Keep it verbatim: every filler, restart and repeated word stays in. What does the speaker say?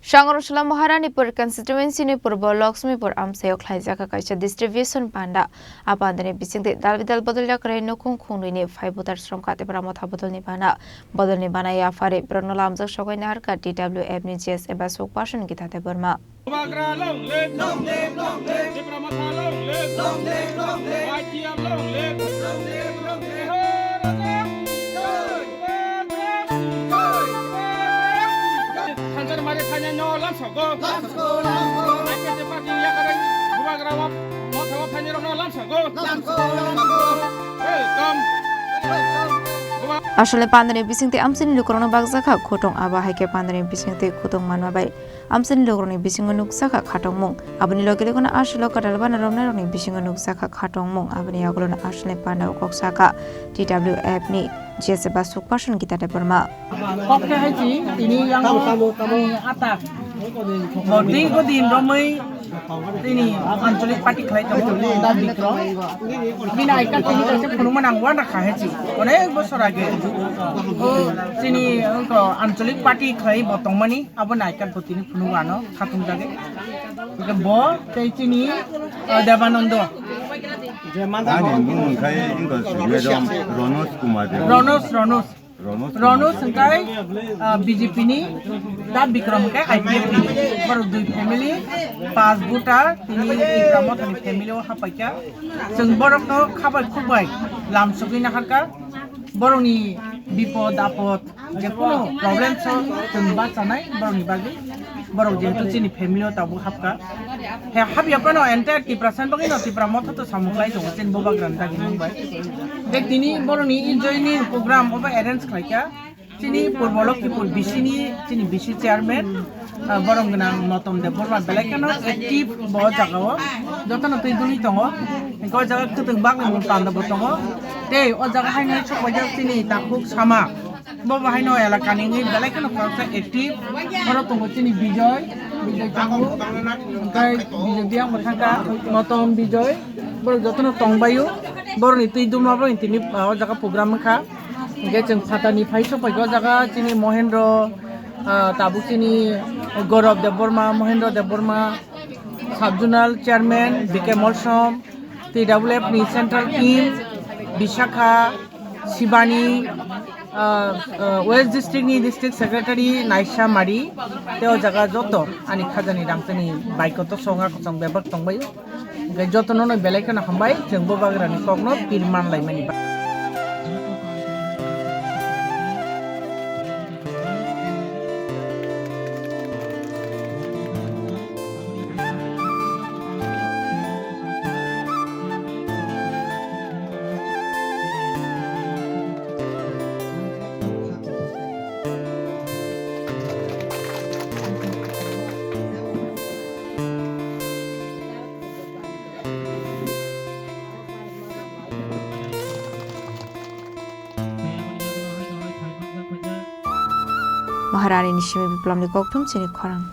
Sangrosla Maharanipur constituency ni Purbo Lakshmipur amchaio khlaijak kaisa distribution panda. A pandani bisingtwi dal bidal bodol yakarwi nukhung khungnwini phai butar sromkha Tipra Motha bodolni bana. Bodolni bana yaphari borokno lamjak sogwi naharkha T W F ni G S eba spokesperson Gita Debbarma. Bubagra long live, long live, long live. Tipra Motha long live, long live, long live. Y T F long live, long live, long live. Thanjar mari thanya no lamsogo. Lamsogo, lamsogo. I P F T party yakarwi Bubagra wa Motha wa thanya no lamsogo. Lamsogo, lamsogo. Welcome. Asole pandani bisingtwi amchaini lukurokno bakjakha khotong, abo hai khe pandani bisingtwi khotong manma bai. Amchaini lukurokni bisingo nukjakha khatongmung. Aboni loge loge no aswk kwtal bana romnairokni bisingo nukjakha khatongmung. Aboni yagulo no aswkni panda o kok sakha T W F ni G S eba spokesperson Gita Debbarma. Kok khe hai chi, tini yang tamo, tamo, tamo. Ani atak. Bo ding ko din romwi tini anchalik party khlai tongo, Da Bikrom. Bini I card tini kaisa phunukma nang wana kha hai chi. Onek bosor age. O tini wngkha anchalik party khlai bo tongmani. Abo naikan putini phunuk ano khatung jagwi. Hingke bo tei chini, ah, Debanando. Ani bumung khai wngkha Sumedom Ronos Kumar Dev. Ronos, Ronos. Ronos Ronos Kumar. Hingkai, ah, B J P ni Da Bikrom hingkai I P F ni. Borok dui family, pas voter, tini Tipra Mothani family o hapaikha. Chwng borokno khabai khukbai lam sogwi naharkha. Borokni bipod apod. Jekunu problem so chwng bachanai borokni bagwi. Borok jehetu chini family o tabuk hapkha. He hapya phano entire Tiprasa ni bagwi no Tipra Motha to samung khlai tongo chini bubagrani dagimung bai. Tei tini borokni e joining program obo arrange khlaikha. Chini Purbo Lokhipur B C ni chini B C chairman, ah, borom gwnang Motom Debbarma belai kheno active bo o jaga o. Jotono twi duli tongo. Hingke o jaga kwtwng bagwi mung tanda bo tongo. Tei o jaga haino sok paijak chini takhuk sama. Bo bo haino elakani wngwi belai kheno khoroksa active. Oro tongo chini Bijoy, Bijoy tongo. Hingke Bijoy biyang bo thangkha, Motom Bijoy. Borok jotono tongbaio. Borokni twi duma borokni tini, ah, o jaga program wngkha. Hingke chwng phatani phai sok paikha o jaga chini Mohendro, ah, tabuk chini Gaurav Debbarma, Mohendro Debbarma, Sub Zonal Chairman B K Molsom, T W F ni Central Team, Bisakha, Sibani, ah, ah, West District ni District Secretary Naisa Mari, tei o jaga joto ani khajani rangchani baikoto songa kosong bebak tongbaio. Hingke jotono no belai kheno hambai, chwng bubagrani kokno pir manlaimani bagwi. Maharani ni simi Biplomni kokthum chini khorang.